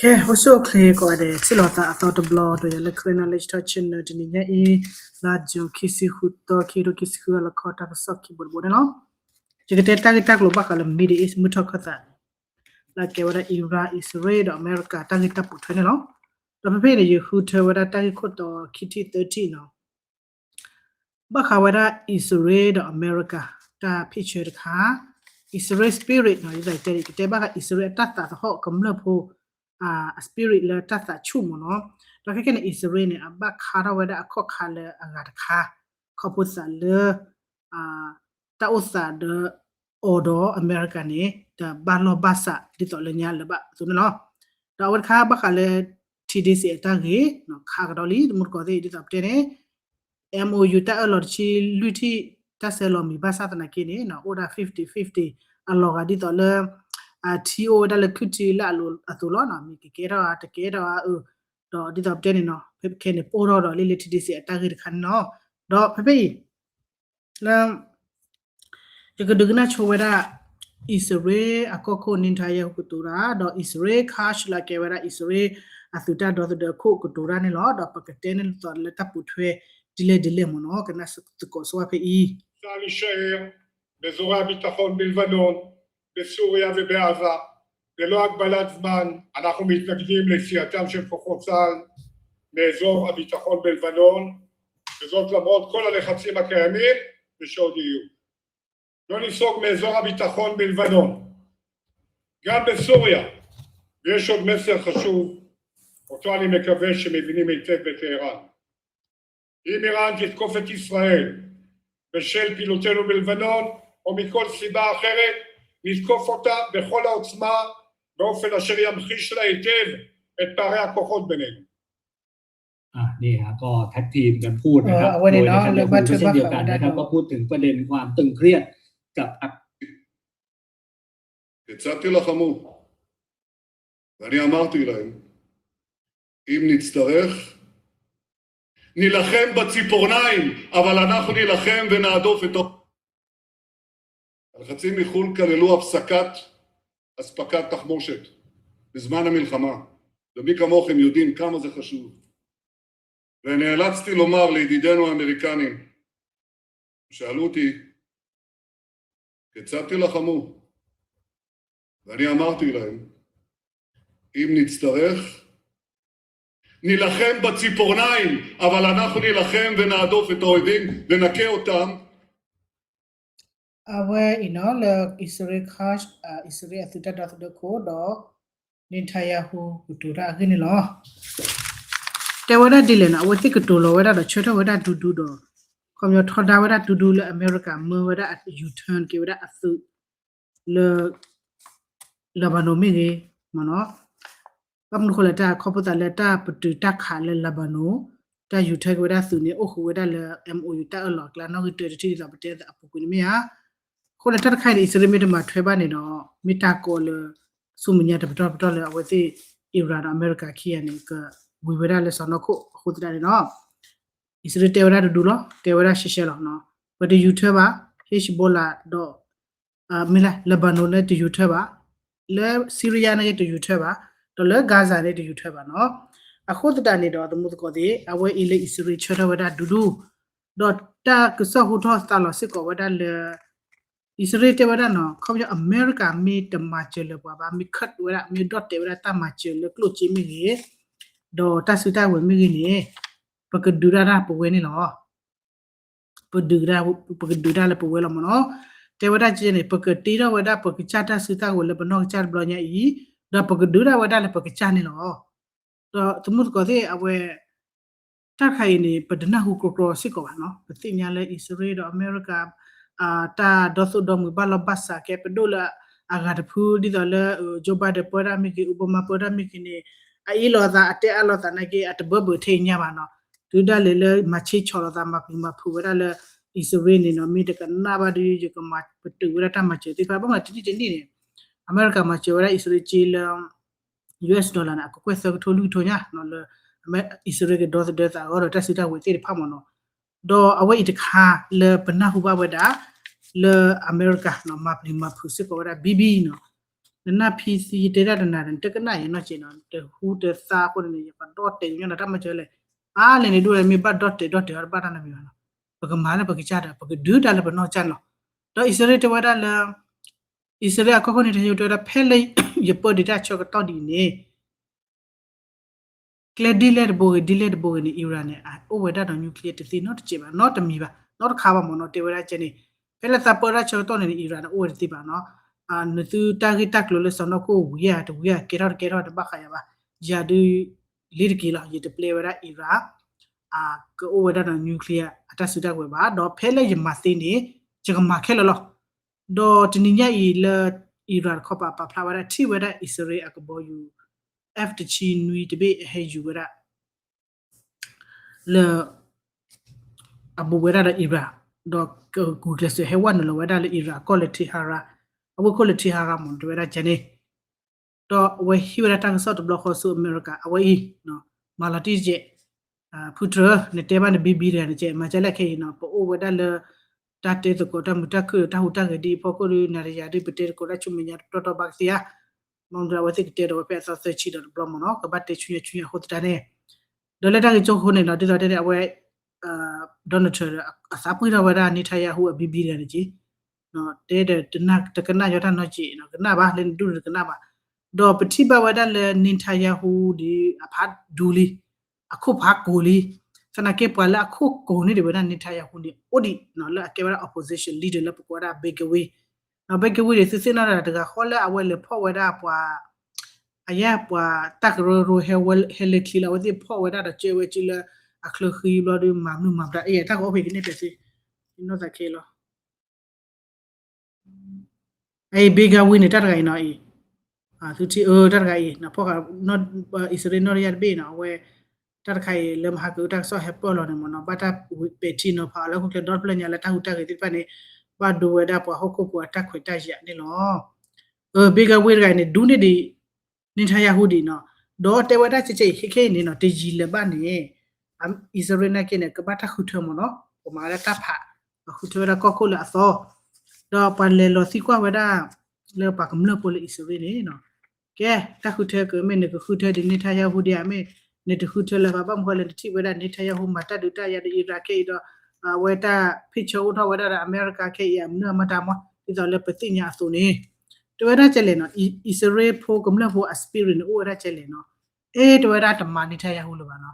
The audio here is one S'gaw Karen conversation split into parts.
ကဲ အိၣ်ဆူၣ်အိၣ်ချ့ကိးဂၤဒဲး ထံၣ်လိာ်သးအသီတဘျီ ဒီးယၤလၢ Karen Knowledge Talk Channel တနံၤညါအံၤ လါ June ခံဆံဃုသီ ခံကထိခံဆံဃု အလီၢ်ခီတၢ်ကစီၣ်ခံဘိတဘိန့ၣ်လီၤ. ယကတဲတၢ်ဂ့ၢ်တၢ်ကျိၤဘၣ်ဃးလၢ Middle East မုၢ်ထီၣ်ခၢၣ်သးန့ၣ် လၢအကဲဝဲဒၣ် Iran အံၣ်စရ့လး ဒီးအမဲရကၤ တၢ်ဂ့ၢ်တၢ်ပိာ်ထွဲန့ၣ်လီၤ. ဒီးဖဲဖဲအံၤန့ၣ် ယဃုထၢဝဲဒၣ်တၢ်ဂ့ၢ်ခိၣ်တီခံထံၣ်သၢထံၣ် ဘၣ်ဃးဝဲဒၣ်အံၣ်စရ့လးဒီးအမဲရကၤ တၢ်ဖံးဆၢတခါ, အံၣ်စရ့လး spirit နီၤ, ယသးတဲ ယကတဲဘၣ်ဃးအံၣ်စရ့လးအတၢ်သးသဟီၣ်ကမျၢၢ်ဖိ အ spirit လၢတၢ်သးဆူၣ်မ့ၢ်နီၤ. ဒီးခဲကနံၣ်န့ၣ် အံၣ်စရ့လးန့ၣ် အဘၣ်ခါထီၣ်ဝဲဒၣ်အခီၣ်ခါလၢအဂၤတခါ ခီဖျိသးလၢ တၢ်အိၣ်သးဒီးအီၤဒီးအမဲရကၤန့ၣ် တဘၣ်လိာ်ဘၣ်စးဒ်သိးလၢညါလၢၤဘၣ်အသိးန့ၣ်လီၤ. ဒီးအဝဲတခါဘၣ်ဃးလၢ ထံဒ့စ့း အတၢ်ဂ့ၢ် ခါကဒီးလံ တမူတကိးသ့ၣ် ဒ်သိးပတဲန့ၣ် MOU တၢ်အၢၣ်လီၤတဆံလွံၢ်ထံၣ် တၢ်ဆဲးလီၤမံၤဘၣ်ဆၣ်သနာ်က့န့ၣ် အိၣ်ဒၣ် fifty fifty အလီၤဂာ်ဒ်သိးလၢ ထံအိၣ်ဝဲဒၣ်လၢခုၣ်ထံလၢအလိၤအသိးလီၤ. မ့ၢ်ကကဲထီၣ်ဧါ တကဲထီၣ်ဧါအၢ ဒီးဒ်သိးပတဲန့ၣ်နီၤ ဖဲခဲန့ၣ် ပအိၣ်ထီၣ်ဒီးလံလၢ ထံဒ့စ့း အတၢ်ဂ့ၢ်တခါန့ၣ်လီၤ. ဒီးဖဲဖဲအံၤ လၢ ယကဒုးကနၣ်ဆိဝဲဒၣ် အံၣ်စရ့လးအကီၢ်ခိၣ် Netanyahu ကတိၤတၢ် ဒီး Israel Katz လၢအကဲဝဲဒၣ် အံၣ်စရ့လးအသုးတၢ်ဒီသဒၢခိၣ်ကတိၤတၢ်န့ၣ်လီၤ. ဒီးပကတဲန့ၢ်လိာ်သးလၢတၢ်ပိာ်ထွဲဒ်လဲၣ်ဒ်လဲၣ်မ့ၢ်နီၤ ကနၣ်သကိးဆိဝဲဖဲအံၤ צה"ל יישאר באזורי הביטחון בלבנון, בסוריה ובעזה, ללא הגבלת זמן. אנחנו מתנגדים ליציאתם של כוחות צה"ל מאזור הביטחון בלבנון, וזאת למרות כל הלחצים הקיימים ושעוד יהיו. לא ניסוג מאזור הביטחון בלבנון. גם בסוריה, ויש עוד מסר חשוב, אותו אני מקווה שמבינים היטב בטהרן. אם איראן תתקוף את ישראל בשל פעילותנו בלבנון, או מכל סיבה אחרת, נתקוף אותה בכל העוצמה, באופן אשר ימחיש לה היטב את פערי הכוחות בינינו. อ่ะนี่ฮะก็แท็กทีมกันพูดนะครับ โดยในขณะเดียวกันก็เช่นเดียวกันนะครับ ก็พูดถึงประเด็นความตึงเครียดกับ כיצד תילחמו? ואני אמרתי להם, אם נצטרך, נילחם בציפורניים, אבל אנחנו נילחם ונהדוף את ה... הלחצים מחו"ל כללו הפסקת אספקת תחמושת בזמן המלחמה, ומי כמוכם יודעים כמה זה חשוב. ונאלצתי לומר לידידינו האמריקנים, שאלו אותי, כיצד תילחמו? ואני אמרתי להם, אם נצטרך, נילחם בציפורניים, אבל אנחנו נילחם ונהדוף את האויבים ונכה אותם. အဝဲအံၤနီၤ လၢ Israel Katz အံၣ်စရ့လးအသုးတၢ်ဒီသဒၢခိၣ်ဒီး Netanyahu ကတိၤတၢ်အဂ့ၢ်န့ၣ်လီၤ. တဲဝဲဒၣ်ဒ်လဲၣ်နီၤ အဝဲသ့ၣ်ကတိၤလီၤဝဲဒၣ်ဒီးဆၢထၢၣ်ဝဲဒၣ်ဒူဒူဒီး ခီပညီထီဒါဝဲဒၣ်ဒူဒူလၢအမဲရကၤမၢဝဲဒၣ်အ U-turn က့ၤဝဲဒၣ်အသုး လၢ Lebanon မ့ၢ်ဂ့ၤ မ့ၢ်နီၤ ဘၣ်မနုၤဃိလဲၣ် တၢ်ခီဖျိသးလၢတၢ်ပတုာ်တၢ်ခးလၢ Lebanon တၢ် U-turn က့ၤဝဲဒၣ်သုးန့ၣ် အိၣ်ဃုာ်ဝဲဒၣ်လၢ MOU တၢ်အၢၣ်လီၤအကျါ နီၣ်ဂံၢ်တၢတထံၣ်ဒ်သိးပတဲအပူၤကွံာ်န့ၣ်မ့ၢ်ဧါ. အဃိန့ၣ် တၢ်တခါအံၤန့ၣ် အံၣ်စရ့လးမ့ၢ်တမၤထွဲဘၣ်န့ၣ်ဒီး မ့ၢ်တၢ်ကီလၢ ဆူမဲာ်ညါတပတီၢ်တပတီၢ်လၢအဝဲသ့ၣ် Iran ဒီးအမဲရကၤခံဂၤန့ၣ် ကဝံၤဝဲဒၣ်လၢစီၢ်နီၤခိၣ်အဃိသတးန့ၣ်လီၤ. အံၣ်စရ့လးတဲဝဲဒၣ်တဒူလီၤ တဲဝဲဒၣ်ရှဲရှဲလီၤ. ပတ U-turn ဘၣ် Hezbollah ဒီး မ့ၢ်လဲၣ် Lebanon န့ၣ်တ U-turn ဘၣ်, လၢ Syria န့ၣ်တ U-turn ဘၣ်, ဒီးလၢ Gaza န့ၣ်တ U-turn ဘၣ်နီၤ. အဃိသတးန့ၣ်ဒီး သမူသကိးသ့ၣ် အဝဲအံၤလၢအံၣ်စရ့လးဆၢထၢၣ်ဝဲဒၣ်ဒူဒူ, ဒီးတၢ်ကစီၣ်ဟူထီၣ်သါလီၤစ့ၢ်ကီးဝဲဒၣ်လၢ အံၣ်စရ့လးတဲဝဲဒၣ်နီၤ ခီပညီအမဲရကၤမ့ၢ်တမၤစၢၤလၢၤပှၤဘၣ် မ့ၢ်ခတ်ဝဲဒၣ် မ့ၢ်ဒီၣ်တဲာ်ဝဲဒၣ်တၢ်မၤစၢၤလၢကျိၣ်စ့မ့ၢ်ဂ့ၤ, ဒီးတၢ်စုတၢ်ဝဲၤမ့ၢ်ဂ့ၤန့ၣ် ပကဒုးဒၣ်တၢ်ပဝဲန့ၣ်လီၤ. ပဒုးဒၣ် ပကဒုးတၢ်လၢပဝဲလီၤမ့ၢ်နီၤ. တဲဝဲဒၣ်ကဲန့ၣ် ပကတ့ထီၣ်ဝဲဒၣ်ပကစၢ်တၢ်စုတၢ်ဝဲၤလၢပနီၢ်ကစၢ်တဘျီညါအံၤ, ဒီးပကဒုးဒၣ်ဝဲဒၣ်လၢပကစၢ်န့ၣ်လီၤ. ဒီးသမူသကိးသ့ၣ် အဝဲ တၢ်တခါအံၤန့ၣ် ပတနၢ်ဟူကြီကြီစ့ၢ်ကီးဘၣ်နီၤ. ပသ့ၣ်ညါလၢအံၣ်စရ့လးဒီးအမဲရကၤ တၢ်ဒီသိၣ်ဒီမုၢ်ဘၣ်လိာ်ဘၣ်စးကဲပဒိၣ်လၢအဂၤတဖု ဒ်သိးလၢ Joe Biden ပၢတၢ်မ့ၢ်ဂ့ၤ Obama ပၢတၢ်မ့ၢ်ဂ့ၤန့ၣ် အအ့ၣ်လိာ်သး အတဲအါလိာ်သးနာ်က့ အတဘၢဘၢထဲအညါဘၣ်နီၤ. တုၤဒၣ်လဲာ်လၢမၤဆ့ဆီၣ်လိာ်သး မၤပျံၤမၤဖုးဝဲဒၣ်လၢ အံၣ်စရ့လးန့ၣ်နီၤ မ့ၢ်တကနၣ်ဘၣ်ဒီး ယကမၤပတုာ်ဝဲဒၣ်တၢ်မၤစၢၤသ့ၣ်တဖၣ် ဘၣ်မနုၤတနံၣ်တနံၣ်န့ၣ် အမဲရကၤမၤစၢၤဝဲဒၣ်အံၣ်စရ့လးက့လၢ US dollar န့ၣ် အကကွဲၢ်သၢကထိလွံၢ်ကထိညါ လၢ အံၣ်စရ့လးကဒီသဒၢသးအဂီၢ်ဒီးတၢ်စုတၢ်ဝဲၤသ့ၣ်တဖၣ်မ့ၢ်နီၤ. ဒီးအဝဲအံၤတခါလၢပနၢ်ဟူဘၣ်ဝဲဒၣ် လၢအမဲရကၤနီၤ မၤပျံၤမၤဖုးစ့ၢ်ကီးဝဲဒၣ် Bibi နီၤ. နနၢ်ဖံသံတဲတၢ်တနၤဒီး နတကနၣ်ယဲနီၢ်ကဲးနီၤ တဟူတသါအဃိန့ၣ် ယကဒီၣ်တဲာ်ကညီနၤတၢ်မၤစၢၤလဲၣ်. အါလဲၣ်န့ၣ်ဒိၣ်လဲၣ် မ့ၢ်ဘၣ်ဒီၣ်တဲာ်ဒီၣ်တဲာ်အီၤတဘၣ်တၢ်နီတမံၤဘၣ်နီၤ. ပကမၤလၢပကစၢ်ဒီး ပကဒုးတၢ်လၢပနီၢ်ကစၢ်န့ၣ်လီၤ. ဒီးအံၣ်စရ့လးတဲဝဲဒၣ်လၢ အံၣ်စရ့လးအကီၢ်ခိၣ်န့ၣ် တဟဲယိၤတဲဝဲဒၣ် ဖဲလၢယပၢဒံးတၢ်ဆၢကတီၢ်ဒ်အံၤန့ၣ် ကျဲဒ်လဲၣ်တဘိဂ့ၤ ဒ်လဲၣ်တဘိဂ့ၤန့ၣ် Iran န့ၣ် အိၣ်ဝဲဒၣ်ဒီး nuclear တသ့နီတစဲးဘၣ် နီတမံၤဘၣ် နီတခါဘၣ်မ့ၢ်နီၤ တဲဝဲဒၣ်ကဲန့ၣ် ဖဲလၢသးပၢတၢ်ဆၢကတီၢ်န့ၣ်န့ၣ် Iran န့ၣ် အိၣ်ဝဲတသ့ဘၣ်နီၤ. နသုတၢ်ဂ့ၢ်တၢ်ကျိၤလၢစီၢ်နီၤခိၣ်ဝံၤဧါ တဝံၤဧါ ကဲထီၣ်တကဲထီၣ်တဘၣ်ဃးယၤဘၣ်. ယၤဒုး လ့တက့ၤလီၤ ယတပျဲဝဲဒၣ် Iran ကအိၣ်ဝဲဒၣ်ဒီး nuclear အတၢ်စုတၢ်ကဝဲၤဘၣ် ဒီးဖဲလၢယမၤသ့န့ၣ် ယကမၤခဲလၢာ်လီၤ. ဒီးတနံၤညါအံၤလၢ Iran တခီပၤ ပာ်ဖျါဝဲဒၣ် ထံၣ်ဝဲဒၣ်အံၣ်စရ့လးအကဘီယူၤ F တဆံနွံတဘ့ၣ် ဟဲယူၤဝဲဒၣ် လၢ အဘူးဝဲဒၣ်ဒီး Iran ဒီးကဂုာ်ကျဲးစၢးဟဲဝဲနုာ်လီၤဝဲဒၣ်လၢ Iran အကီၢ်လၢ Tehran အဝ့ၢ်ခိၣ်လၢ Tehran မ့ၢ် တဲဝဲဒၣ်ကဲန့ၣ် ဒီးအဝဲဟ့ၣ်ဝဲဒၣ်တၢ်ကစီၣ်တဘျီဃီဆူအမဲရကၤ အဝဲအံၤ မၤလီၤတံၢ်ကဲး ဖုတြၢၤ နတဲဘၣ်နဘံဘံတဂၤန့ၣ်ကဲး မၤကဲလဲၣ်ခဲအံၤနီၤ ပအိၣ်ဝဲဒၣ်လၢ တၢ်တဲသကိးတၢ်မုာ်တၢ်ခုၣ်ဒီးတၢ်ဟူးတၢ်ဂဲၤဒ်အံၤအဖီခိၣ်ဒီး နၤဒီးယၤဒ်ပတဲသကိးတၢ်ဆူမဲာ်ညါတတီၤတီၤဘၣ်ကသ့ဧါ. မ့ၢ်မတၤအဝဲသ့ၣ်ကတဲဒီးဝဲဖဲအသီသၢဆံဒီးတဘျီမ့ၢ်နီၤ ကဘၣ်တဲဆူညါဆူညါအဃိသတးန့ၣ် ဒီးလၢတၢ်ဂ့ၢ်ကၠိခိၣ်န့ၣ်နီၤ ဒ်သိးတဲန့ၣ် အဝဲ Donald Trump အသးပှ့ၤထီၣ်ဝဲဒၣ် Netanyahu အဘံဘံတဂၤန့ၣ်ကဲး တဲဒီးတကနၣ်ညီတၢ်နီတစဲးနီၤ ကနၣ်ဘၣ်လၢနဒူၣ်န့ၣ်တကနၣ်ဘၣ်. ဒီးပထံၣ်ဘၣ်ဝဲဒၣ်လၢ Netanyahu ဒီးအဖးဒူလံ အခိၣ်ဖးကိာ်လံ သနာ်က့ပှၤလၢအခိၣ်ကိာ်န့ၢ်ဒံးဝဲဒၣ် Netanyahu န့ၣ် အိၣ်ဒံးနီၤ လၢအကဲဝဲဒၣ် opposition leader လၢပကိးဝဲဒၣ် Begin Win နီၤ Begin Win န့ၣ် သုသ့ၣ်နီၣ်ဒၣ်တဂၤဃီလၢအဝဲလဲၤဖီၣ်ဝဲဒၣ်ပှၤ အယဲၢ်ပှၤတၢ်ကရၢကရိဟဲလၢချံလီၤ အဝဲသ့ၣ်ဖီၣ်ဝဲဒၣ်ဒီးကဲဝဲက့ၤလၢအချၢဃံဘျီဒီးမၤမုာ်မၤပှၤ အတၢ်ကအိၣ်ဖဲကန့ၣ်ပဲာ်သ့ နီၢ်သးခဲလီၤ အအံၤ Begin Win န့ၣ် တၢ်တဂၤအံၤနီၤအံၤ သုထံၣ်အၢ တၢ်တဂၤအံၤ ဖီၣ်ဃာ် အံၣ်စရ့လးနီၢ်တယၢ်တဘ့ၣ်နီၤ အဝဲ တၢ်တခါအံၤလၢမဟါကအုတၢ်ကစီၣ်ဟဲပၢၢ်လီၤန့ၣ်မ့ၢ်နီၤ ဘၣ်တၢ်ပဲာ်ထံနီၤဖးအီၤလၢဟီၣ်ခိၣ်ချၢ ဒီတဖျၢၣ်ညါလၢတၢ်ဟူးတၢ်ဂဲၤသ့ၣ်တဖၣ်န့ၣ် ဘၣ်ဒိဝဲဒၣ်ပှၤဟီၣ်ခိၣ်ဖိအတၢ်ခွဲးတၢ်ယာ်န့ၣ်လီၤ. အ Begin Win တဂၤအံၤန့ၣ် ဒူန့ၢ်ဒံး Netanyahu ဒံးနီၤ ဒီးတဲဝဲဒၣ်ကဲကဲအံၤ ခဲခဲအံၤန့ၣ်နီၤ တယံာ်လၢၤဘၣ်န့ၣ် အံၣ်စရ့လးနာ်က့န့ၣ် ကဘၣ်တၢ်ဃုထၢမ့ၢ်နီၤ ပမၤဝဲဒၣ်တၢ်ဖး ဃုထၢဝဲဒၣ်ကီၢ်ခိၣ်လၢအသီ ဒီးပှၤလဲၤလီၤသံကွၢ်ဝဲဒၣ် လၢပှၤကမျၢၢ်ဖိလၢအံၣ်စရ့လးန့ၣ်နီၤ ကဲ တၢ်ဃုထၢကမ့ၢ်နကဃုထၢဒံး Netanyahu ဒံးဧါ မ့ၢ်နတဃုထၢလၢၤဘၣ် ဘၣ်မနုၤဃိလၢနထံၣ်ဝဲဒၣ် Netanyahu မၤတၢ်ဒုးတၢ်ယၤဒီး Iran ခဲအံၤဒီး အဝဲတၢ်ဖ့ၣ်ဆၢအိၣ်ထီၣ်ဝဲဒၣ်ဒီးအမဲရကၤခဲအံၤ အမနုၤအမတၤမ့ၢ် ဒ်သိးလၢပသ့ၣ်ညါအသိးန့ၣ် တဲဝဲဒၣ်ကဲလဲၣ်နီၤ အံၣ်စရ့လးဖိကမျၢၢ်ဖိအ spirit န့ၣ် အိၣ်ဝဲဒၣ်ကဲလဲၣ်နီၤ အဲ တဲဝဲဒၣ်တမၤ Netanyahu လၢၤဘၣ်နီၤ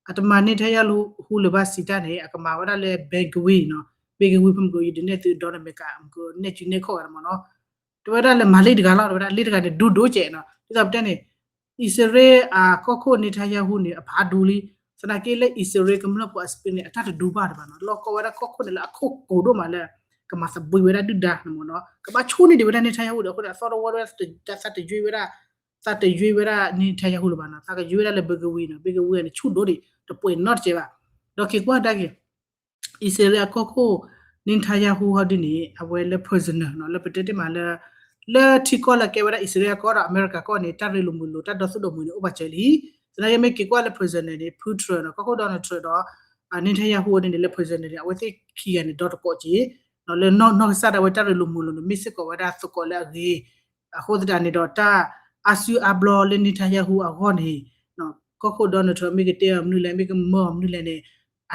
အတမၤ Netanyahu လၢၤဘၣ်စံးတၢ်န့ၣ် အကမၤဝဲဒၣ်လၢ Begin Win နီၤ Begin Win ဖဲမ့ၢ်ကီး ယဒုးနဲၣ်သုဒီးန့ၣ်မ့ၢ်က မ့ၢ်ကနဲၣ်စုနဲၣ်ခီၣ်ဂၤမ့ၢ်နီၤ တဲဝဲဒၣ်လၢမၤလ့တဂၤလီၤ တဲဝဲဒၣ်လ့တဂၤန့ၣ် ဒူဒိၣ်ကဲးနီၤ ဒ်သိးပတဲန့ၣ် အံၣ်စရ့လးအကီၢ်ခိၣ် Netanyahu န့ၣ် အဖးဒူလံ သနာ်က့လၢအံၣ်စရ့လးကမျၢၢ်ဖိအ spirit န့ၣ် အတၢ်တဒူဘၣ်တဘၣ်နီၤ လီၢ်ကီဝဲဒၣ်ကီၢ်ခိၣ်န့ၣ်လၢအခိၣ်ကိၤဒိၣ်မးလၢ ကမၤသဘှံးဝဲဒၣ်ဒုၣ်ဒါန့ၣ်မ့ၢ်နီၤ ကဘၣ်ဆိၣ်န့ၢ်ဒံးဝဲဒၣ် Netanyahu ဒီးအဃိန့ၣ် အသီတဝီဝဲဒၣ် သးတယွ့ဝဲဒၣ် သးတယွ့ဝဲဒၣ် Netanyahu လၢၤဘၣ်နီၤ သးကယွ့ဝဲဒၣ်လၢ Begin Win နီၤ Begin Win န့ၣ် ဆူၣ်ဒိၣ်ဒံး တပှဲၤနီတစဲးဘၣ် ဒီးက့ၤကွၢ်ဒၣ်က့ၤ အံၣ်စရ့လးအကီၢ်ခိၣ် Netanyahu ဟီဒ်န့ၣ် အဝဲလၢ prisoner နီၤ လၢပတဲတ့ၢ်မးလၢ လၢထံကီၢ်လၢကဲဝဲဒၣ်အံၣ်စရ့လးကီၢ်ဒီးအမဲရကၤကီၢ်န့ၣ် တၢ်ရ့လိာ်မုာ်လိာ် တၢ်ဒီသဒၢမုာ်န့ၣ် အိၣ်ဘၣ်စၢၤလံ သနာ်က့မ့ၢ်က့ၤကွၢ်လၢ prisoner န့ၣ် ဖုထြၢၣ်နီၤ ကီၢ်ခိၣ် Donald Trump ဒီး Netanyahu ဒ်န့ၣ် လၢ prisoner န့ၣ် အဝဲသ့ၣ်ခံဂၤန့ၣ် ဒီတကိးက့ၤ လၢနီၢ်ကစၢ်ဒၣ်ဝဲတၢ်ရ့လိာ်မုာ်လိာ်န့ၣ် မ့ၢ်စ့ၢ်ကီးဝဲဒၣ်သကိးလၢအဂ့ၤ အဃိသတးန့ၣ်ဒီး တၢ်အါစုအါဘျီလၢ Netanyahu အဂီၢ်န့ၣ် ကီၢ်ခိၣ် Donald Trump မ့ၢ်ကတဲအီၤမနုၤလဲၣ် မ့ၢ်ကမၢအီၤမနုၤလဲၣ်န့ၣ်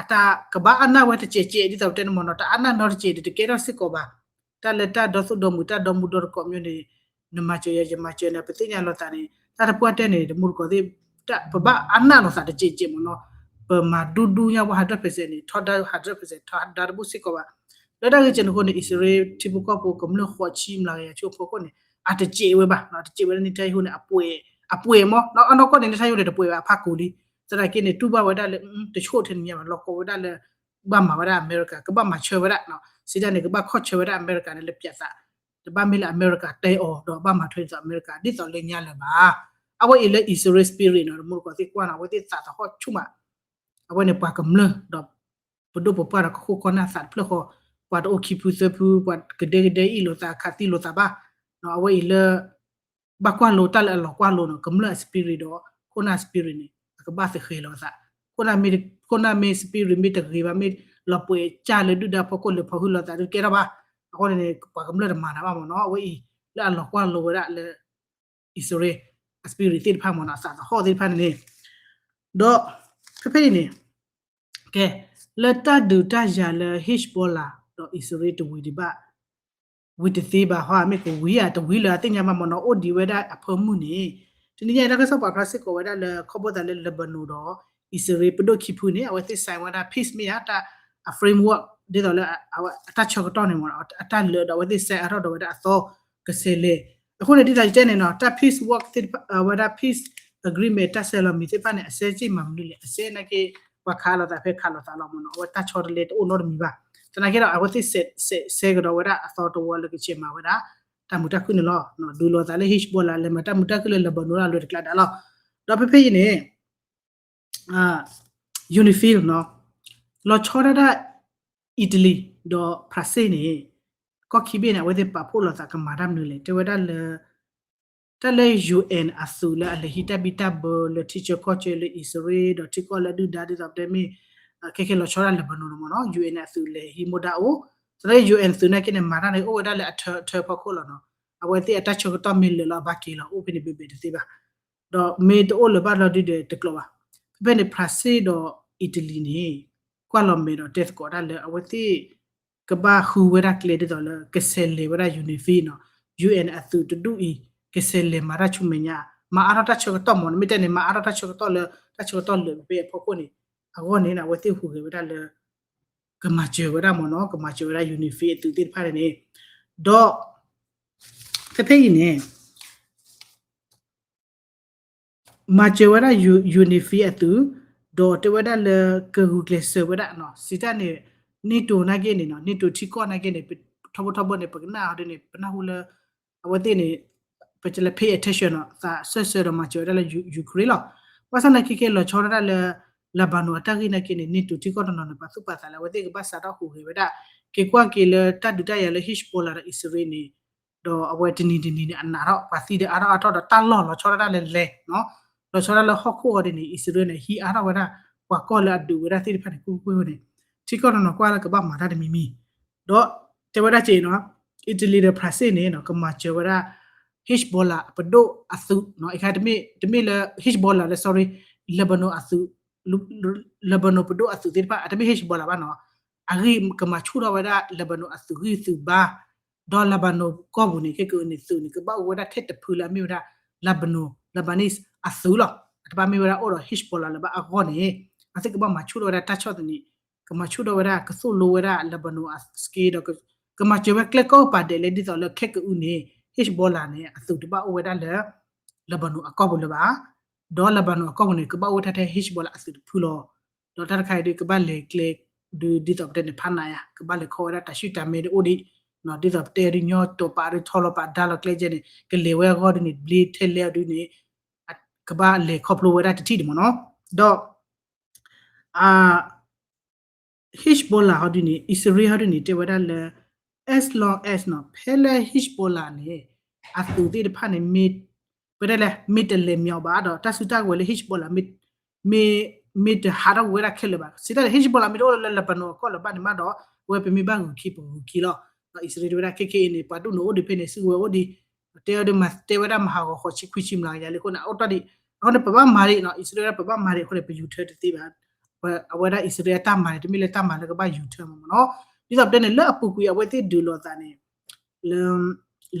အတၢ်ကဘၣ်အါနၢ်ဝဲတစဲးစဲး ဒ်သိးပတဲန့ၣ်မ့ၢ်နီၤ တအါနၢ်နီတစဲးဒီး တကဲထီၣ်စ့ၢ်ကီးဘၣ် တၢ်လၢတၢ်ဒီသဒၢမုာ် တၢ်ဒီမုၢ်ဒီတကိးမ့ၢ်န့ၣ် နမၤစၢၤယၤ ယမၤစၢၤနၤ ပသ့ၣ်ညါလိာ်သးန့ၣ် တၢ်တပှၢ်တဲန့ၣ် တမူတကိးသ့ၣ် ပဘၣ်အါနၢ်လိာ်သးတစဲးစဲးမ့ၢ်နီၤ ပမၤဒူဒူညါဝဲ hundred percent န့ၣ် ထီဒါ hundred percent ထီဒါတဘူၣ်စ့ၢ်ကီးဘၣ် လၢတၢ်ဂ့ၢ်ကဲန့ၣ်အဃိန့ၣ် အံၣ်စရ့လးထံဖိကီၢ်ဖိကမျၢၢ်ဃိးဆံမျးကယၤဆူအဖီခိၣ်န့ၣ် အတစဲးဝဲဘၣ် အတစဲးဝဲဒၣ် Netanyahu န့ၣ် အပှဲၤ အပှဲၤမ့ၢ် အနီၢ်ကီၢ်န့ၣ် Netanyahu န့ၣ် တပှဲၤဘၣ် အဖးကိာ်လံ သနာ်က့န့ၣ် တူၢ်ဘၣ်ဝဲဒၣ်လၢ တဆိၣ်ထဲန့ၣ်ညါဘၣ် လီၢ်ကီဝဲဒၣ်လၢ ကဘၣ်မၤဝဲဒၣ်အမဲရကၤ ကဘၣ်မၤဆၢဝဲဒၣ် စံးတၢ်န့ၣ် ကဘၣ်ခီၣ်ဆၢဝဲဒၣ်အမဲရကၤန့ၣ် လၢပၠးသး တဘၣ်မ့ၢ်လၢအမဲရကၤတဲအီၤ ဒီးဘၣ်မၤထွဲဒ်သိးအမဲရကၤ ဒ်သိးလၢညါလၢၤဘၣ်. အဝဲအံၤလၢအံၣ်စရ့လး spirit နီၤ တမူတကိးသ့ၣ်ကွၢ်နီၤ အဝဲသ့ၣ်သးသဟီၣ်ဆူၣ်မး အဝဲန့ၣ်ပှၤကမျၢၢ်ဒီး ပဒိၣ်ပပှၢ်ဒီးကခိၣ်ကီၢ်နၢ်သးတဖျၢၣ်ဃီ ပှၤတအိၣ်ခံဖုသၢဖု ပှၤကဒဲကဒဲအ့ၣ်လိာ်သး ခးသံလိာ်သးဘၣ်. အဝဲအံၤလၢ ဘၣ်ကွၢ်လိတၢ်လၢအလီၤကွၢ်လိနီၤ ကမျၢၢ်အ spirit ဒီး ခိၣ်နၢ် spirit န့ၣ် အကဘၣ်သဃဲၤလီၤအသး ခိၣ်နၢ်မ့ၢ် spirit မ့ၢ်တဂ့ၤဘၣ် မ့ၢ်လီၤပှဲၤကၢ်လၢဒုၣ်ဒါဖီခိၣ်လၢဖီဟုလိာ်သးဒုးကဲထီၣ်ဘၣ်. အဃိန့ၣ် ပှၤကမျၢၢ်တမၤတၢ်ဘၣ်မ့ၢ်နီၤ အဝဲအံၤ လၢအလီၤကွၢ်လိဝဲဒၣ်လၢ အံၣ်စရ့လး အ spirit သ့ၣ်တဖၣ်မ့ၢ်နီၤ အသးသဟီၣ်သ့ၣ်တဖၣ်န့ၣ်န့ၣ် ဒီး ဖဲဖဲအံၤန့ၣ် ကဲ လၢတၢ်ဒုးတၢ်ယၤလၢ Hezbollah ဒီးအံၣ်စရ့လးတဝံၤဒံးဘၣ် ဝံၤတသ့ဘၣ်ဟီ မ့ၢ်ကဝံၤဧါ တဝံၤလၢအသ့ၣ်ညါဘၣ်မ့ၢ်နီၤ အိၣ်ဒံးဝဲဒၣ်အဖၢမုၢ်န့ၣ် တနံၤညါအံၤ တၢ်ကစီၣ်ပာ်ဖျါစ့ၢ်ကီးဝဲဒၣ်လၢ ခီဖျိသးလၢ Lebanon ဒီး အံၣ်စရ့လး ပဒိၣ်ခံဖုန့ၣ် အဝဲသ့ၣ် sign ဝဲဒၣ် peace မ့ၢ်ဧါ တၢ် အ framework ဒ်သိးလၢ အတၢ်ဆၢကတီၢ်န့ၣ်မ့ၢ် အတၢ်လၢာ်ဒီးအဝဲသ့ၣ် sign အါထီၣ်ဒီးဝဲဒၣ်အသီ ကဆဲးလဲၤ အဃိန့ၣ် ဒ်သိးယတဲန့ၣ်နီၤ တၢ် peace work သ့ၣ်တဖၣ် ဝဲဒၣ် peace agreement တၢ်ဆဲးလီၤမံၤသ့ၣ်တဖၣ်န့ၣ် အဆဲးက့ၢ်မၤမနုၤလဲၣ် အဆဲးနာ်က့ ပှၤခးလိာ်သးဖဲခးလိာ်သးလီၤမ့ၢ်နီၤ အဝဲတၢ်ဆီတလဲတအိၣ်နီတမံၤဘၣ် သနာ်က့ဒီး အဝဲသ့ၣ် ဆဲးကဒီးဝဲဒၣ်အသီတဝီလၢကဆဲးမၤဝဲဒၣ် တၢ်မုာ်တၢ်ခုၣ်န့ၣ်လီၤ. ဒုးလိာ်သးလၢ Hezbollah လဲၤမၤတၢ်မုာ်တၢ်ခုၣ်လၢ Lebanon လၢအလွဲၢ်တကျါဒၣ်လီၤ. ဒီးဖဲဖဲအံၤန့ၣ် UNIFIL နီၤ လီၤဆီဒၣ်ဒၣ် Italy ဒီး France န့ၣ် ကီၢ်ခံဘ့ၣ်န့ၣ် အဝဲသ့ၣ်ပာ်ဖှိၣ်လိာ်သးကမၤတၢ်မနုၤလဲၣ် တဲဝဲဒၣ်လၢ တၢ်လၢ UN အသုးလၢအလဲၤဟံးတၢ်ဘံၣ်တၢ်ဘၢလၢထံဆၢကီၢ်ဆၢလၢအံၣ်စရ့လး ဒီးထံကီၢ်လၢဒုၣ်ဒါဒ်သိးပတဲမ့ၢ် ခဲခဲလီၤဆီဒၣ် Lebanon န့ၣ်မ့ၢ်နီၤ UN အသုးလဲၤဟံးမူဒါအိၣ် သနာ်က့ UN သုးနာ်က့န့ၣ် မၤတၢ်န့ၣ် အိၣ်ဝဲဒၣ်လၢအထၢအထၢဖီခိၣ်လီၤနီၤ အဝဲသ့ၣ်အတၢ်ဆၢကတီၢ်မ့ၢ်လၢာ်လီၤအဘၣ်က့ၤလီၤ အိၣ်ဖဲန့ၣ်ဘဲဘဲတသ့ဘၣ် ဒီးမ့ၢ်တအိၣ်လၢၤဘၣ်လီၤဒုဒီးတကျိၤဘၣ် ဖဲဖဲန့ၣ် France ဒီး Italy န့ၣ် ကွၢ်လီၤမဲာ်ဒီးတဲသကိးတၢ်လၢအဝဲသ့ၣ် ကဘၣ်ဃုဝဲဒၣ်ကျဲဒ်သိးလၢ ကဆဲးလဲၤဝဲဒၣ် UNIFIL နီၤ UN အသုးတဒူၣ်အံၤ ကဆဲးလဲၤမၤတၢ်ဆူမဲာ်ညါ မၤအါထီၣ်တၢ်ဆၢကတီၢ်မ့ၢ်နီၤ မ့ၢ်တဲန့ၣ် မၤအါထီၣ်တၢ်ဆၢကတီၢ်လၢ တၢ်ဆၢကတီၢ်လၢာ်ဖဲဖဲအဖီခိၣ်န့ၣ် အဂီၢ်န့ၣ် အဝဲသ့ၣ်ဟူးဂဲၤဝဲဒၣ်လၢ ကမၤစၢၤဝဲဒၣ်မ့ၢ်နီၤ ကမၤစၢၤဝဲဒၣ် UNIFIL အသုးသ့ၣ်တဖၣ်န့ၣ် ဒီး ဖဲဖဲအံၤန့ၣ် မၤစၢၤဝဲဒၣ် UNIFIL အသုး ဒီးတဲဝဲဒၣ်လၢကဂုာ်ကျဲးစၢးဝဲဒၣ်နီၤ စံးတၢ်န့ၣ် NATO နာ်က့န့ၣ်နီၤ NATO ထံကီၢ်နာ်က့န့ၣ် ထီဘိထီဘိန့ၣ် ပကနၣ်အီၤဒ်န့ၣ် ပနၢ်ဟူလၢ အဝဲသ့ၣ်န့ၣ် ပကလဲၤ pay attention နီၤ သးစၢၢ်ဆၢဒီးမၤစၢၤဝဲဒၣ်လၢ Ukraine လီၤ. ဘၣ်ဆၣ်သနာ်က့ခဲလီၤဆီဒၣ်တၢ်လၢ Lebanon အတၢ်ဂ့ၢ်နာ်က့န့ၣ် NATO ထံကီၢ်တနီၤန့ၣ် ပာ်သူၣ်ပာ်သးလၢအဝဲသ့ၣ်ကဘၣ်စးထီၣ်ဟူးဂဲၤဝဲဒၣ် က့ၤကွၢ်က့ၤလၢတၢ်ဒုးတၢ်ယၤလၢ Hezbollah ဒီးအံၣ်စရ့လးန့ၣ် ဒီးအဝဲတနံၤတနံၤန့ၣ် အနးထီၣ် ပှၤသံဒီးအါထီၣ်အါထီၣ်ဒီးတၢ်လီၢ်လီၤဆီဒၣ်တၢ်လၢလဲၤနီၤ လီၤဆီဒၣ်လၢဟီၣ်ခိၣ်အီၤဒ်န့ၣ် အံၣ်စရ့လးန့ၣ် ဟံးအါထီၣ်ဝဲဒၣ် ပှၤကီၢ်လၢအဒုးဝဲဒၣ်သ့ၣ်တဖၣ်န့ၣ် ကွ့ၢ်ကွ့ၢ်ဝဲန့ၣ် ထံကီၢ်တနီၤကွၢ်လၢကဘၣ်မၤတၢ်တမံၤမံၤ ဒီးတဲဝဲဒၣ်က့ၤနီၤ Italy ဒီး France န့ၣ်နီၤ ကမၤစၢၤဝဲဒၣ် Hezbollah ပဒိၣ်အသုးနီၤ အခါ တမ့ၢ်လၢ Hezbollah လၢ sorry Lebanon အသုး Lebanon ပဒိၣ်အသုးသ့ၣ်တဖၣ် အတမ့ၢ် Hezbollah ဘၣ်နီၤ အဂ့ၢ်ကမၤဆူၣ်ထီၣ်ဝဲဒၣ် Lebanon အသုးဂံၢ်သုးဘါ ဒီး Lebanon ကီၢ်ပူၤန့ၣ် ခဲကနံၣ်အံၤသုးန့ၣ် ကဘၣ်အိၣ်ဝဲဒၣ်ထဲတဖုလၢအမ့ၢ်ဝဲဒၣ် Lebanon Lebanese အသုးလီၤ အတဘၣ်မ့ၢ်ဝဲဒၣ်အိၣ်ဒီး Hezbollah လၢၤဘၣ်အဂီၢ်န့ၣ် အဝဲသ့ၣ်ကဘၣ်မၤဆူၣ်ထီၣ်ဝဲဒၣ်တၢ်ဆီၣ်သနံး ကမၤဆူၣ်ထီၣ်ဝဲဒၣ် ကသိၣ်လိဝဲဒၣ် Lebanon အ scale ဒီး ကမၤစၢၤဝဲကျဲကိးပာ်ဒဲးလၢဒ်သိးလၢခဲကအုန့ၣ် Hezbollah န့ၣ် အသုးတဘၣ်အိၣ်ဝဲဒၣ်လၢ Lebanon အကီၢ်ပူၤလၢၤဘၣ် ဒီး Lebanon အကီၢ်ပူၤန့ၣ် ကဘၣ်အိၣ်ဝဲဒၣ်ထဲ Hezbollah အသုးတဖုလီၤ ဒီးတၢ်တခါအံၤဒုးကဘၣ်လဲၤကျဲ ဒုးဒ်သိးပတဲန့ၣ် ဖးနးယါ ကဘၣ်လဲၤခီဝဲဒၣ် တၢ်ဆူၣ်တၢ်မဲတအိၣ်ဒံး ဒ်သိးပတဲဒုးညီတိာ်ပာ်ဒုးထီလီၤပာ်ဒါလီၤကျဲကဲန့ၣ် ကလဲၤဝဲအဂီၢ်ဒုးန့ၣ် ဘျ့ထဲလဲၣ်အီၤဒုးန့ၣ် ကဘၣ်လဲၤခီဖျိဝဲဒၣ်တထံၣ်ဒံးမ့ၢ်နီၤ ဒီး Hezbollah ဟီဒုန့ၣ် အံၣ်စရ့လးဟီဒုန့ၣ် တဲဝဲဒၣ်လၢ as long as နီၤ ဖဲလၢ Hezbollah န့ၣ် အသုးသ့ၣ်တဖၣ်န့ၣ် ပတဲလဲၣ် မ့ၢ်တလဲၤမ့ၤအီၤဘၣ်ဒီး တၢ်စုတၢ်ကဝဲၤလၢ Hezbollah မ့ၢ် မ့ၢ်တဟးထီၣ်ဝဲဒၣ်ခဲလၢာ်ဘၣ် စံးတၢ်န့ၣ် Hezbollah မ့ၢ်တအိၣ်လၢ Lebanon အကီၢ်လၢၤဘၣ်န့ၣ်မးဒီး အဝဲပမ့ၢ်ဘၣ်ဂုာ်ခံပဂုာ်ခံလီၤ ဒီးအံၣ်စရ့လးတဲဝဲဒၣ် ခဲခဲအံၤန့ၣ် ပှၤဒိၣ်န့ၣ်အိၣ်ဒံးဖဲန့ၣ် စုကဝဲၤအိၣ်ဒံး တဲအီၤဒုးမၤတဲဝဲဒၣ်မၤဟးဂီၤဃိးဆံခွံဆံမျးကယၤလံအဃိန့ၣ် အအိၣ်တ့ၢ်ဒံး အဃိန့ၣ် ပဘၣ်မၤဒံးနီၤ အံၣ်စရ့လးပဘၣ်မၤဒံးအဃိန့ၣ် ပယူၤထၢတသ့ဘၣ် အဝဲဒၣ်အံၣ်စရ့လးအတၢ်မၤန့ၣ် တမ့ၢ်လၢတၢ်မၤလၢကဘၣ်ယူၤထၢမ့ၢ်နီၤ ဒ်သိးပတဲန့ၣ် လၢအပူၤကွံာ်အဝဲသ့ၣ်ဒုးလိာ်သးန့ၣ် လၢ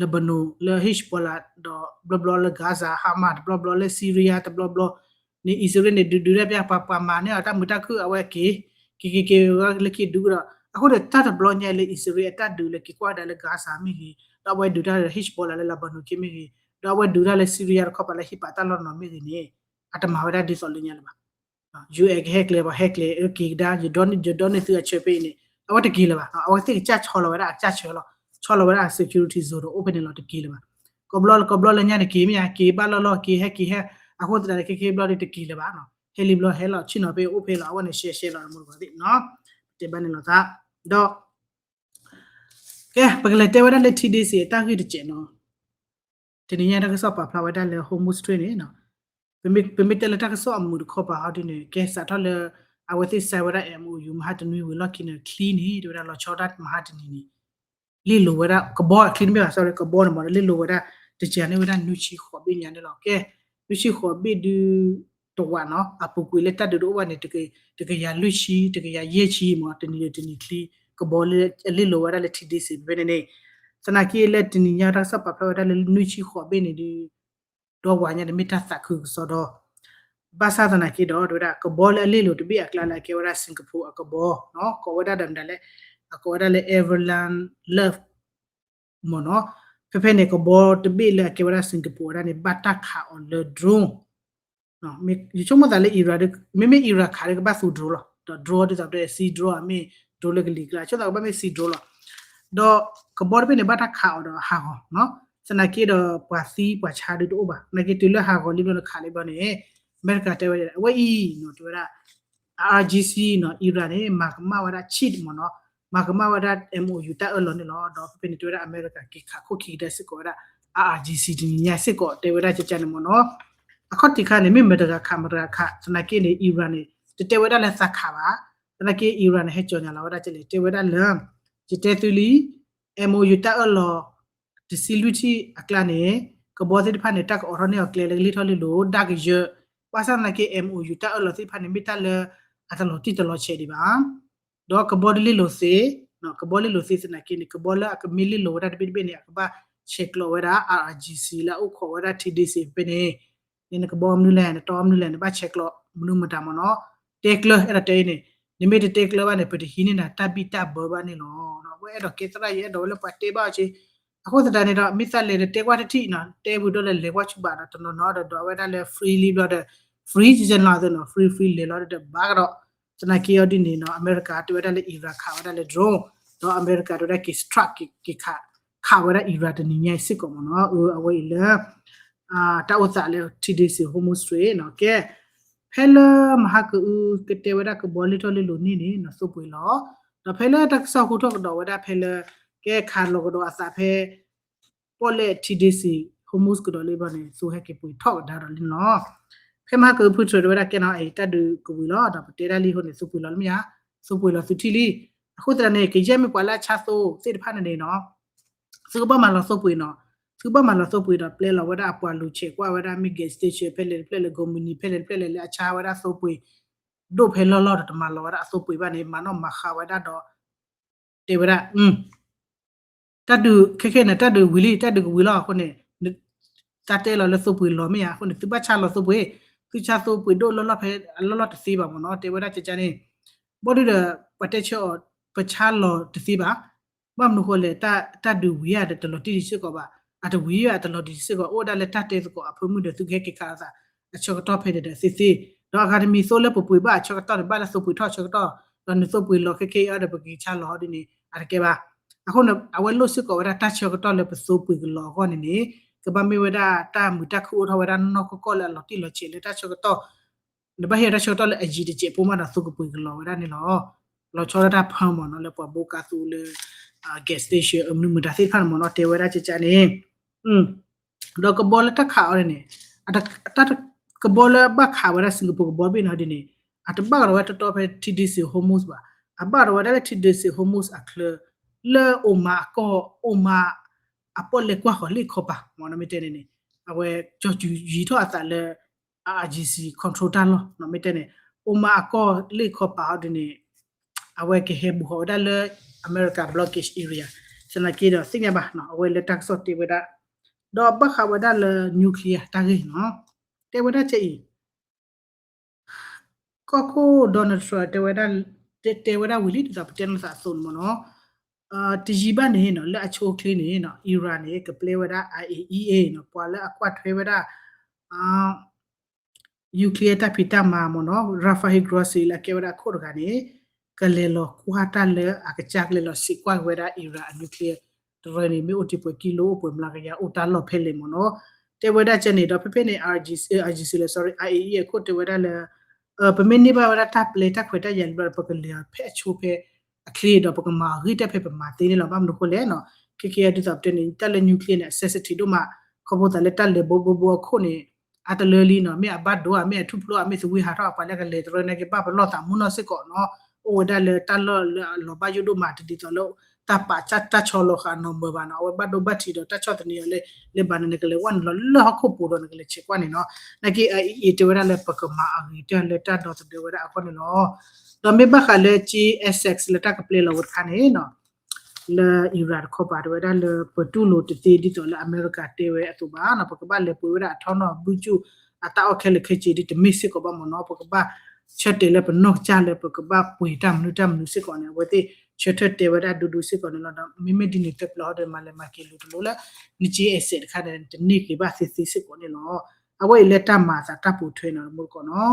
Lebanon လၢ Hezbollah ဒီးဘျီဘျီလၢ Gaza Hamas တဘျီဘျီလၢ Syria တဘျီဘျီန့ၣ် အံၣ်စရ့လးန့ၣ် ဒုးဒုးတၢ်ပျၢ်ပှၤပှၤမၤန့ၢ်အီၤတၢ်မုာ်တၢ်ခုၣ်အဝဲက့ၤ က့ၤက့ၤက့ၤဝဲလၢခံဒုးဒီး အဃိန့ၣ် တၢ်တဘျီညါလၢအံၣ်စရ့လးအတၢ်ဒုးလၢက့ၤကွၢ်ဒၣ်လၢ Gaza မ့ၢ်ဂ့ၤ ဒီးအဝဲဒုးတၢ်လၢ Hezbollah လၢ Lebanon က့မ့ၢ်ဂ့ၤ ဒီးအဝဲဒုးတၢ်လၢ Syria တခီပၤလၢဟံးပာ်တၢ်လီၢ်တနီၤမ့ၢ်ဂ့ၤန့ၣ် အတမၤဝဲဒၣ်ဒ်သိးလၢညါလၢၤဘၣ် UN ကဟဲကျဲပှၤဟဲကျဲ က့ၤကဒါ ယဒိးန့ၢ်သုအဆၢဖဲအံၤန့ၣ် အဝဲတက့ၤလၢၤဘၣ် အဝဲသ့ၣ်ကစၢ်ဆီလီၤဝဲဒၣ်အကစၢ်ဆၢလီၤ ဆီလီၤဝဲဒၣ်အ security zone ဒီးအိၣ်ဖဲန့ၣ်လီၤတက့ၤလၢၤဘၣ် ကဘျီကဘျီလၢညါန့ၣ်က့ၤမ့ၢ်ဧါ က့ၤဘၣ်လီၢ်လီၢ်က့ၤဟဲက့ၤဟဲ အဃိသတးန့ၣ် ခဲခဲဘျီဒုးတက့ၤလၢၤဘၣ် ဟဲလံဘျီဟဲလီၤ ဆ့ၣ်နီၤဖဲအိၣ်ဖဲလီၤ အဝဲန့ၣ်ရှဲရှဲလီၤ မူတကိးသ့ၣ်နီၤ တဲဘၣ်န့ၣ်လီၤသး ဒီး ကဲ ပကလဲၤတဲဝဲဒၣ်လၢထံဒ့စ့ၣ်အတၢ်ဂ့ၢ်တစဲးနီၤ တနံၤညါတၢ်ကစီၣ်ပာ်ဖျါဝဲဒၣ်လၢ Hormuz Strait န့ၣ် ပမ့ၢ်တဲလၢတၢ်ကစီၣ်အမုာ်တခီပၤဟီဒ်န့ၣ် ကဲစးထီၣ်လၢ အဝဲသ့ၣ် sign ဝဲဒၣ် MOU မဟါတနွံဝံၤလီၢ်ခံန့ၣ် ချံန့ၣ် တဲဝဲဒၣ်လီၤဆီဒၣ်မဟါတနံၤန့ၣ် လ့ၣ်လိၤဝဲဒၣ် ကဘီအချံတမ့ၢ်ဘၣ် sorry ကဘီန့ၣ်မ့ၢ် လ့ၣ်လိၤဝဲဒၣ် တကးန့ၢ်ဝဲဒၣ်နွံဆံဃိးဘ့ၣ်ညါန့ၣ်လီၤ. ကဲ, နွံဆံဃိးဘ့ၣ်ဒုး တဝးနီၤ, အပူၤကွံာ်လၢတၢ်ဒုးတအိၣ်ဘၣ်န့ၣ် တကယၤလွံၢ်ဆံ တကယၤယဲၢ်ဆံမ့ၢ် တနံၤဒီးတနံၤချံ ကဘီလၢအလ့ၣ်လိၤဝဲဒၣ်လၢ ထံဒ့စ့ၣ် ဖဲဖဲန့ၣ်န့ၣ်, သနာ်က့လၢတနံၤညါတၢ်ကစီၣ်ပာ်ဖျါဝဲဒၣ်လၢနွံဆံဃိးဘ့ၣ်န့ၣ်ဒုး ဒီဝးညါန့ၣ်မ့ၢ်တၢ်သးခုကစီဒီ ဘၣ်ဆၣ်သနာ်က့ဒီး တဲဝဲဒၣ် ကဘီလၢအလ့ၣ်လိၤတဘ့ၣ်အကျါလၢအကဲဝဲဒၣ် Singapore အကဘီနီၤ, ကိးဝဲဒၣ်ဒီးမတၤလဲၣ်, အကိးဝဲဒၣ်လၢ Evelyn Love မ့ၢ်နီၤ, ဖဲဖဲန့ၣ် ကဘီတဘ့ၣ်လၢအကဲဝဲဒၣ် Singapore ဝဲဒၣ်န့ၣ် ဘၣ်တၢ်ခးအီၤလၢ drone ယဆိကမိၣ်သးလၢ Iran မ့မ့ၢ် Iran ခးဒီးကဘၣ်သူ drone လီၤ, ဒီး drone ဒ်သိးပတဲ sea drone မ့ၢ် drone လၢကလံၤကျါ ဆိကမိၣ်သးကဘၣ်မ့ၢ် sea drone လီၤ, ဒီးကဘီတဘ့ၣ်န့ၣ် ဘၣ်တၢ်ခးအီၤဒီးဟးဂီၤနီၤ, သနာ်က့ဒီးပှၤသံပှၤဆါဒုးတအိၣ်ဘၣ်, သနာ်က့တုၤလၢဟးဂီၤလံဘျီန့ၣ် ခးလံဘျီန့ၣ် အမဲရကၤတဲဝဲ အဝဲအံၤနီၤ တဲဝဲဒၣ် IRGC နီၤ Iran န့ၣ် မၤကမၣ်ဝဲဒၣ် cheat မ့ၢ်နီၤ, မၤကမၣ်ဝဲဒၣ် MOU တၢ်အၢၣ်လီၤန့ၣ်လီၤ, ဒီးဖဲဖဲန့ၣ် တဲဝဲဒၣ်အမဲရကၤက့ၤခးခိၣ်ခံကဒါစ့ၢ်ကီးဝဲဒၣ် IRGC တနံၤညါစ့ၢ်ကီး တဲဝဲဒၣ်ကကန့ၣ်မ့ၢ်နီၤ, အခီၣ်ထံးခါန့ၣ် မ့ၢ်မတၤတဂၤခးမတၤတဂၤခး သနာ်က့န့ၣ် Iran န့ၣ် တတဲဝဲဒၣ်လၢသးခးဘၣ်, သနာ်က့ Iran န့ၣ် ဟဲကၠီၤညါလီၤဝဲဒၣ်ကလဲၣ် တဲဝဲဒၣ်လၢ ယတဲသုလံ MOU တၢ်အၢၣ်လီၤ တဆံလွံၢ်ထံၣ်အကျါန့ၣ် ကဘီသ့ၣ်တဖၣ်န့ၣ် တၢ်ကအိးထီၣ်န့ၢ်အီၤကျဲလၢကလ့ၢ်ထီၣ်လ့ၢ်လိၤ ဒၣ်ကယၢၢ်, ဘၣ်ဆၣ်သနာ်က့ MOU တၢ်အၢၣ်လီၤသ့ၣ်တဖၣ်န့ၣ် မ့ၢ်တၢ်လၢအတလီၤတံၢ်တလီၤဆဲးဒံးဘၣ်, ဒီးကဘီတလ့ၣ်လိၤသ့, ကဘီလ့ၣ်လိၤသ့သနာ်က့န့ၣ် ကဘီလၢအကမ့ၢ်လ့ၣ်လိၤဝဲဒၣ်တဘ့ၣ်တဘ့ၣ်န့ၣ် အကဘၣ်ဆဲးကျိးဝဲဒၣ် IRGC လၢအအိၣ်ခိးဝဲဒၣ် ထံဒ့စ့ၣ် ဖဲဖဲန့ၣ်, န့ၣ်နကဘီမနုၤလဲၣ် နတီမနုၤလဲၣ် နဘၣ်ဆဲးကျိးမနုၤမတၤမ့ၢ်နီၤ, တဲကျၢၤ အဲၣ်ဒိးတဲအံၤန့ၣ်, နမ့ၢ်တတဲကျၢၤဘၣ်န့ၣ် ပတဟံးန့ၢ်နၤတၢ်ဘံၣ်တၢ်ဘၢဘၣ်န့ၣ်လီၤ, အဝဲအဲၣ်ဒိးကဲသရၣ် ယအဲၣ်ဒိးဝဲလၢပှၤတဲဘၣ်အီၤက့, အဃိသတးန့ၣ်ဒီး မ့ၢ်သးလဲၤတတဲကွၢ်တထံၣ်နီၤ တဲဝံၤဒီးလဲၤလဲၤကွၢ်ဆူဘၣ်ဒီး တနီၤနီၤဒီးဒိးဝဲဒၣ်လၢ free လံဘျီဒီး free ကကနီၤသနီၤ free free လဲၤလီၤဒီးဘၣ်ကဒီး, သနာ်က့အီၤဒ်န့ၣ်နီၤ အမဲရကၤတဲဝဲဒၣ်လၢ Iran ခးဝဲဒၣ်လၢ drone, ဒီးအမဲရကၤတဲဝဲဒၣ်က့ၤ strike က့ၤခး, ခးဝဲဒၣ် Iran တနံၤညါအံၤစ့ၢ်ကီးမ့ၢ်နီၤ, အဝဲအံၤလၢ တၢ်အိၣ်သးလၢ ထံဒ့စ့ၣ် Hormuz Strait နီၤ, ကဲ, ဖဲလၢမဟါကအုကတဲဝဲဒၣ်ကဘီလ့ၢ်ထီၣ်လ့ၢ်လိၤန့ၣ်န့ၣ်နီၤ သိပှ့ၤလီၤ, ဒီးဖဲလၢတၢ်ကစီၣ်ဟူထီၣ်ကဒီးဝဲဒၣ်ဖဲလၢ ကဲခးလီၤကဒီးအသးဖဲ ပီၣ်လဲၣ်ထံဒ့စ့ၣ် Hormuz ကဒီးလံဘျီန့ၣ် သိဟဲက့ၤပှ့ၤထီၣ်ကဒါဒီးလံနီၤ, ဖဲမဟါကအုဖုထြၢးတဲဝဲဒၣ်ကဲနီၤ အံၤတၢ်ဒုးကဝံၤလီၤ ဒီးပတဲဒၣ်လံအဃိန့ၣ် သိပှ့ၤလီၤလၢမ့ၢ်ဧါ, သိပှ့ၤလီၤသုထံၣ်လံ, အဃိသတးန့ၣ် ကယဲၢ်မ့ၢ်ပှၤလၢအဆါသိသ့ၣ်တဖၣ်န့ၣ်န့ၣ်နီၤ သုကဘၣ်မၤလီၤသိပှ့ၤနီၤ, သုကဘၣ်မၤလီၤသိပှ့ၤဒီး ပျဲလီၤဝဲဒၣ်အပှၤလူၤဆဲးကွၢ်ဝဲဒၣ်မ့ၢ် gas station ဖဲလဲၣ်တဖျၢၣ်လဲၣ် ကိးမုၢ်နံၤဖဲလဲၣ်တဖျၢၣ်လဲၣ်လၢအဆါဝဲဒၣ်သိပှ့ၤ ဒိၣ်ဖဲလီၢ်လီၢ်ဒီးတမၤလီၤဝဲဒၣ်အသိပှ့ၤဘၣ်န့ၣ် မၤနီၣ်မၤဃါဝဲဒၣ်ဒီး တဲဝဲဒၣ် တၢ်ဒုးခဲခဲန့ၣ် တၢ်ဒုးဝံၤလံ တၢ်ဒုးကဝံၤလီၤအဃိန့ၣ် တၢ်တဲလီၤလၢသိပှ့ၤလီၤမ့ၢ်ဧါ အဃိန့ၣ် သုဘၣ်ဆါလီၤသိပှ့ၤ, သုဆါသိပှ့ၤဒိၣ်လီၢ်လီၢ်ဖဲအလီၢ်လီၢ်တသ့ဘၣ်မ့ၢ်နီၤ တဲဝဲဒၣ်ကကန့ၣ်, ဘီဒုဒီး ပှၤတဲဆၢအီၤ ပဆါလီၤတသ့ဘၣ်, ဘၣ်မနုၤဃိလဲၣ် တၢ်ဒုးဝံၤဧါဒီးတလီၤတံၢ်တံၢ်စ့ၢ်ကီးဘၣ်, အတဝံၤဧါတလီၤတံၢ်တံၢ်စ့ၢ်ကီး အိၣ်ဝဲဒၣ်လၢတၢ်တဲသကိးအဖၢမုၢ်ဒီး သုကဟဲက့ၤခးလိာ်သး အဆၢကတီၢ်ဖဲန့ၣ်ဒီးသ့သ့, ဒီးအဂၤတမံၤသိလၢပပှ့ၤဘၣ်အဆၢကတီၢ်န့ၣ် ဘၣ်လၢသိပှ့ၤထီၣ်အဆၢကတီၢ်, ဒီးနသိပှ့ၤလီၤခဲခဲအံၤဒီးပက့ၤဆါလီၤဟီဒ်န့ၣ် အတကဲဘၣ်. အဃိန့ၣ် အဝဲလိၣ်စ့ၢ်ကီးဝဲဒၣ်တၢ်ဆၢကတီၢ်လၢပသိပှ့ၤကလီၤအဂီၢ်န့ၣ်န့ၣ် ကဘၣ်မ့ၢ်ဝဲဒၣ်တၢ်မုာ်တၢ်ခုၣ်အိၣ်ထီၣ်ဝဲဒၣ်နီၢ်နီၢ်ကီၢ်ကီၢ်လၢအလီၤတံၢ်လီၤဆဲးလၢတၢ်ဆၢကတီၢ် နဘၣ်ဟ့ၣ်တၢ်ဆၢကတီၢ်လၢအယံာ်တစဲးဖိမးဒီး သုကပှ့ၤကလီၤဝဲဒၣ်န့ၣ်လီၤ. လီၤဆီဒၣ်တၢ်ဖၢမ့ၢ်နီၤ လၢပှၤဘိကါသူလၢ gas station အမနုၤမတၤသ့ၣ်တဖၣ်န့ၣ်မ့ၢ်နီၤ တဲဝဲဒၣ်ကကန့ၣ်, ဒီးကဘီလၢတၢ်ခးအီၤန့ၣ်န့ၣ် ကဘီလၢဘၣ်ခးဝဲဒၣ် Singapore ကဘီဘ့ၣ်န့ၣ်ဒ်န့ၣ် အတဘၣ်ကဒီးဝဲတီတီဖဲထံဒ့စ့ၣ် Hormuz ဘၣ်, အဘၣ်ကဒီးဝဲဒၣ်လၢထံဒ့စ့ၣ် Hormuz အချၢ လၢ Oman အကီၢ် Oman အပီၣ်လဲၣ်ကွၢ်ဃီၤလ့ၣ်ခီပၤ မ့ၢ်နီၤ မ့ၢ်တဲန့ၣ်န့ၣ် အဝဲကၠီၤစူၤယံၤထီၣ်အသးလၢ IRGC control တၢ်လီၢ်နီၤ မ့ၢ်တဲန့ၣ် Oman အကီၢ်လ့ၣ်ခီပၤအီၤဒ်န့ၣ် အဝဲကဟဲဘူးဃီၤဝဲဒၣ်လၢ America blockade area သနာ်က့ဒီးသ့ၣ်ညါဘၣ်နီၤ အဝဲလၢတၢ်ကစီၣ်တဲဝဲဒၣ် ဒီးဘၣ်ဃးဝဲဒၣ်လၢ nuclear တၢ်ဂ့ၢ်နီၤ တဲဝဲဒၣ်ကဲအံၤ ကီၢ်ခိၣ် Donald Trump တဲဝဲဒၣ် တဲဝဲဒၣ်ဝံၤလံ ဒ်သိးပတဲလိာ်သးအသိးန့ၣ်မ့ၢ်နီၤ တယံာ်ဘၣ်န့ၣ်နီၤ လၢအဆိအချ့န့ၣ်နီၤ Iran န့ၣ် ကပျဲဝဲဒၣ် IAEA နီၤ ပှၤလၢအကွၢ်ထွဲဝဲဒၣ် nuclear တၢ်ဖံးတၢ်မၤမ့ၢ်နီၤ Rafael Grossi လၢအကဲဝဲဒၣ်အခိၣ်တဂၤန့ၣ် ကလဲၤလီၤကွၢ်တၢ်လၢအကစၢ်ကလဲၤလီၤစံးကွၢ်က့ၤဝဲဒၣ် Iran အ nuclear တရၢန့ၣ် မ့ၢ်အိၣ်တ့ၢ်ပှဲၤကံလိ အိၣ်ပှဲၤမျးကယၤအိၣ်တၢ်လီၢ်ဖဲလဲၣ်မ့ၢ်နီၤ တဲဝဲဒၣ်ကဲန့ၣ်ဒီး ဖဲဖဲန့ၣ် IRGC လၢ sorry IAEA အခိၣ်တဲဝဲဒၣ်လၢ ပမ့ၢ်န့ၢ်ဘၣ်ဝဲဒၣ်တၢ်ပျဲတၢ်ခွဲးတၢ်ယာ်လံဘျီဒီး ပကလဲၤဖဲအဆိဖဲအချ့ဒီး ပကမၤအဂ့ၢ်တၢ်ဖဲပမၤသ့န့ၣ်လီၤ. ဘၣ်မနုၤအဃိလဲၣ်နီၤ ခဲကဲဒ်သိးပတဲန့ၣ် တၢ်လၢ nuclear န့ၣ် အ sensitive ဒိၣ်မး ခီဖျိသးလၢတၢ်လဲၤဘိဘိဘိအခိၣ်န့ၣ် အတလၢလံနီၤ မ့ၢ်အဘၣ်ဒိဧါ မ့ၢ်အထူၣ်ဖျိးဧါ မ့ၢ်သဝံဟးထီၣ် ပှၤလၢကလဲၤတရၢန့ၣ်က့ၤ ဘၣ်ပလီၢ်သးမုၢ်နီၢ်စ့ၢ်ကီးနီၤ အိၣ်ဝဲဒၣ်လၢတၢ်လီၢ်လၢအလီၤဘၣ်ယိၣ်ဒိၣ်မး တဒ်သိးလၢ တၢ်ပာ်တၢ်ဆီလီၤဃာ်နီၢ်မၢၤဘၣ်နီၤ, အဝဲဘၣ်ဒိဘၣ်ထံးဒီးတၢ်ဆီၣ်သနံးအီၤလၢ လၢဘၣ်န့ၣ် နကလဲၤဝဲနုာ်လီၤလၢဟီၣ်ခိၣ်ပူၤဒီးနကလဲၤဆဲးကွၢ်န့ၣ်နီၤ. နာ်က့ အအံၤတဲဝဲဒၣ်လၢ ပကမၤအဂ့ၤတၢ်လၢတၢ်ဒီသဒၢဝဲဒၣ်အဂီၢ်န့ၣ်လီၤ. ဒီးမ့ၢ်ဘၣ်ဃးလၢက့ Essex လၢတၢ်ကပျဲလီၤဝဲတခါန့ၣ်နီၤ လၢ Iran တခီပၤ တဲဝဲဒၣ်လၢ ပတူၢ်လိာ်တသ့ ဒ်သိးလၢအမဲရကၤတဲဝဲအသိးဘၣ်နီၤ, ပကဘၣ်လဲၤပှ့ၤဝဲဒၣ်အထီနီၣ်ဘုၣ်ကၠူၣ် အတၢ်အီၣ်ခဲလၢာ်ခဲဆ့ဒ်တမ့ၢ်စ့ၢ်ကီးဘၣ်မ့ၢ်နီၤ, ပကဘၣ်ဆၢတဲာ်လၢပနီၢ်ကစၢ်လၢပကဘၣ်ပှ့ၤတၢ်မနုၤတၢ်မနုၤစ့ၢ်ကီးန့ၣ် အဝဲသ့ၣ်ဆၢထၢၣ်တဲဝဲဒၣ်ဒူဒူစ့ၢ်ကီးန့ၣ်လီၤ. ဒီးမ့မ့ၢ်ဒ်န့ၣ် သၢပျၢၤဟီဒီး မၤလဲၤမၤက့ၤလိၤတလိၤလၢ နက့ Essex တခါန့ၣ် တန့ၢ်က့ၤဘၣ်သ့သ့စ့ၢ်ကီးန့ၣ်လီၤ. အဝဲအံၤလၢတၢ်မၤအသးတၢ်ပိာ်ထွဲနီၤ တမူတကိးနီၤ.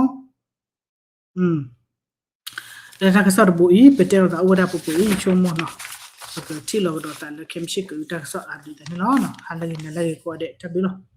လၢတၢ်ကစီၣ်တဘိအံၤ ပတဲလိာ်သးအိၣ်ဝဲဒၣ်ပှဲၤပှဲၤအံၤ ယဆိကမိၣ်နီၤ, ပကထံၣ်လီၤကဒီးသးလၢခဲမုၢ်ဆ့ၣ်ကီး တၢ်ကစီၣ်အါဘျုးသးန့ၣ်လီၤ. ဟါလၢဂ့ၤ နၤလၢဂ့ၤကိးဂၤဒဲး တၢ်ဘျုးလီၤ.